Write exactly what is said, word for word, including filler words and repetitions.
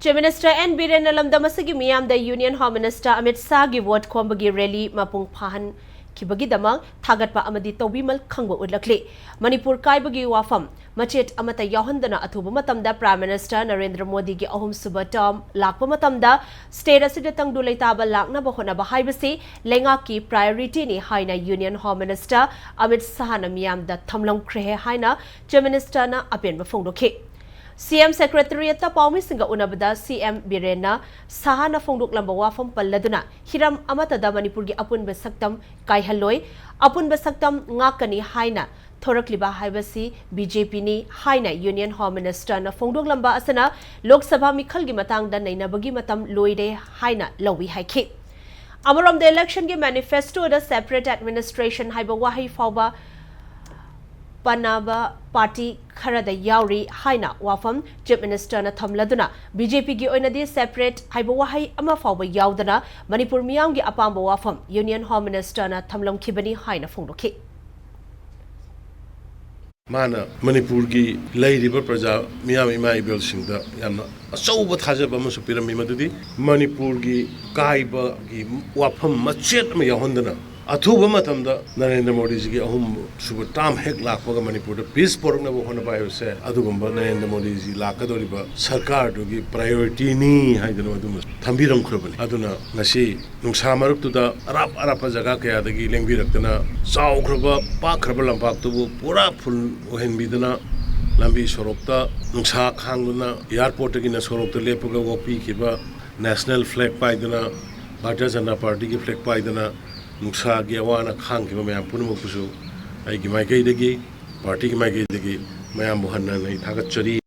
Chief Minister N Birenna ꯂꯝꯗꯝ ꯑꯁꯤꯒꯤ ꯃꯤꯌꯥꯝꯗ Union Home Minister Amit ꯁꯥꯍꯒꯤ vote ꯈꯣꯝꯕꯒꯤ rally ꯃꯄꯨꯡ ꯐꯥꯍꯟꯈꯤꯕꯒꯤꯗꯃꯛ ꯊꯥꯒꯠꯄ ꯑꯃꯗꯤ ꯇꯧꯕꯤꯃꯜ ꯈꯪꯕ ꯎꯠꯂꯛꯂꯤ꯫ ꯃꯅꯤꯄꯨꯔ ꯀꯥꯏꯕꯒꯤ ꯋꯥꯐꯝ ꯃꯆꯦꯠ ꯑꯃꯠꯇ ꯌꯥꯎꯍꯟꯗꯅ ꯑꯊꯨꯕ ꯃꯇꯝꯗ Prime Minister ꯅꯔꯦꯟꯗ꯭ꯔ ꯃꯣꯗꯤꯒꯤ ꯑꯍꯨꯝꯁꯨꯕ term ꯂꯥꯛꯄ ꯃꯇꯝꯗ state ꯑꯁꯤꯗ ꯇꯪꯗꯨ ꯂꯩꯇꯥꯕ ꯂꯥꯛꯅꯕ ꯍꯣꯠꯅꯕ ꯍꯥꯏꯕꯁꯤ ꯂꯩꯉꯥꯛꯀꯤ priorityꯅꯤ ꯍꯥꯏꯅ Union Home Minister ꯑꯃꯤꯠ ꯁꯥꯍꯅ ꯃꯤꯌꯥꯝꯗ ꯊꯝꯂꯝꯈ꯭ꯔꯦ ꯍꯥꯏꯅ Chief Ministerꯅ ꯑꯄꯦꯟꯕ ꯐꯣꯡꯗꯣꯛꯈꯤ꯫ CM Secretariatꯇ ꯄꯥꯎꯃꯤꯁꯤꯡꯒ ꯎꯅꯕꯗ CM ꯕꯤꯔꯦꯟꯅ ꯁꯥꯍꯅ ꯐꯣꯡꯗꯣꯛꯂꯝꯕ ꯋꯥꯐꯝ ꯄꯜꯂꯗꯨꯅ ꯍꯤꯔꯝ ꯑꯃꯠꯇꯗ ꯃꯅꯤꯄꯨꯔꯒꯤ ꯑꯄꯨꯟꯕ ꯁꯛꯇꯝ ꯀꯥꯏꯍꯜꯂꯣꯏ, ꯑꯄꯨꯟꯕ ꯁꯛꯇꯝ ꯉꯥꯛꯀꯅꯤ ꯍꯥꯏꯅ ꯊꯣꯔꯛꯂꯤꯕ ꯍꯥꯏꯕꯁꯤ BJPꯅꯤ ꯍꯥꯏꯅ Union Home Ministerꯅ ꯐꯣꯡꯗꯣꯛꯂꯝꯕ ꯑꯁꯤꯅ ꯂꯣꯛ ꯁꯚꯥ ꯃꯤꯈꯜꯒꯤ ꯃꯇꯥꯡꯗ ꯅꯩꯅꯕꯒꯤ ꯃꯇꯝ ꯂꯣꯏꯔꯦ ꯍꯥꯏꯅ ꯂꯧꯏ ꯍꯥꯏꯈꯤ꯫ ꯑꯃꯔꯣꯝꯗ electionꯒꯤ manifestoꯗ separate administration ꯍꯥꯏꯕ ꯋꯥꯍꯩ ꯐꯥꯎꯕ ꯄꯟꯅꯕ party ꯈꯔꯗ ꯌꯥꯎꯔꯤ ꯍꯥꯏꯅ ꯋꯥꯐꯝ Chief Ministerꯅ ꯊꯝꯂꯗꯨꯅ BJPꯒꯤ ꯑꯣꯏꯅꯗꯤ separate ꯍꯥꯏꯕ ꯋꯥꯍꯩ ꯑꯃ ꯐꯥꯎꯕ ꯌꯥꯎꯗꯅ ꯃꯅꯤꯄꯨꯔ ꯃꯤꯌꯥꯝꯒꯤ ꯑꯄꯥꯝꯕ ꯋꯥꯐꯝ Union Home Ministerꯅ ꯊꯝꯂꯝꯈꯤꯕꯅꯤ ꯍꯥꯏꯅ ꯐꯣꯡꯗꯣꯛꯈꯤ꯫ ꯃꯥꯅ ꯃꯅꯤꯄꯨꯔꯒꯤ ꯂꯩꯔꯤꯕ ꯄ꯭ꯔꯖꯥ ꯃꯤꯌꯥꯝ ꯏꯃꯥ ꯏꯕꯦꯜꯁꯤꯡꯗ ꯌꯥꯝꯅ ꯑꯆꯧꯕ ꯊꯥꯖꯕ ꯑꯃꯁꯨ ꯄꯤꯔꯝꯃꯤ, ꯃꯗꯨꯗꯤ ꯃꯅꯤꯄꯨꯔꯒꯤ ꯀꯥꯏꯕꯒꯤ ꯋꯥꯐꯝ ꯃꯆꯦꯠ ꯑꯃ ꯌꯥꯎꯍꯟꯗꯅ ꯑꯊꯨꯕ ꯃꯇꯝꯗ ꯅꯔꯦꯟꯗ꯭ꯔ ꯃꯣꯗꯤꯖꯤꯒꯤ ꯑꯍꯨꯝ ꯁꯨꯕ term ꯍꯦꯛ ꯂꯥꯛꯄꯒ ꯃꯅꯤꯄꯨꯔꯗ peace ꯄꯣꯔꯛꯅꯕ ꯍꯣꯠꯅꯕ ꯍꯥꯏꯕꯁꯦ ꯑꯗꯨꯒꯨꯝꯕ ꯅꯔꯦꯟꯗ꯭ꯔ ꯃꯣꯗꯤꯖꯤ ꯂꯥꯛꯀꯗꯧꯔꯤꯕ ꯁꯔꯀꯥꯔꯗꯨꯒꯤ priorityꯅꯤ ꯍꯥꯏꯗꯅ ꯑꯗꯨꯃ ꯊꯝꯕꯤꯔꯝꯈ꯭ꯔꯕꯅꯤ꯫ ꯑꯗꯨꯅ ꯉꯁꯤ ꯅꯨꯡꯁꯥ ꯃꯔꯛꯇꯨꯗ ꯑꯔꯥꯞ ꯑꯔꯥꯞꯄ ꯖꯒꯥ ꯀꯌꯥꯗꯒꯤ ꯂꯦꯡꯕꯤꯔꯛꯇꯅ ꯆꯥꯎꯈ꯭ꯔꯕ, ꯄꯥꯛꯈ꯭ꯔꯕ ꯂꯝꯄꯥꯛꯇꯨꯕꯨ ꯄꯨꯔꯥ full ꯑꯣꯏꯍꯟꯕꯤꯗꯅ ꯂꯝꯕꯤ ꯁꯣꯔꯣꯛꯇ ꯅꯨꯡꯁꯥ ꯈꯥꯡꯗꯨꯅ airportꯇꯒꯤꯅ ꯁꯣꯔꯣꯛꯇ ꯂꯦꯞꯄꯒ ꯑꯣꯛꯄꯤꯈꯤꯕ national flag ꯄꯥꯏꯗꯨꯅ, ꯚꯥꯔꯇꯤꯌ ꯖꯅꯇꯥ ꯄꯥꯔꯇꯤꯒꯤ flag ꯄꯥꯏꯗꯨꯅ ꯅꯨꯡꯁꯥꯒꯤ ꯑꯋꯥ ꯑꯅꯥ ꯈꯥꯡꯈꯤꯕ ꯃꯌꯥꯝ ꯄꯨꯝꯅꯃꯛꯄꯨꯁꯨ ꯑꯩꯒꯤ ꯃꯥꯏꯀꯩꯗꯒꯤ, partyꯒꯤ ꯃꯥꯏꯀꯩꯗꯒꯤ ꯃꯌꯥꯝꯕꯨ ꯍꯟꯅ ꯍꯟꯅ ꯑꯩ ꯊꯥꯒꯠꯆꯔꯤ꯫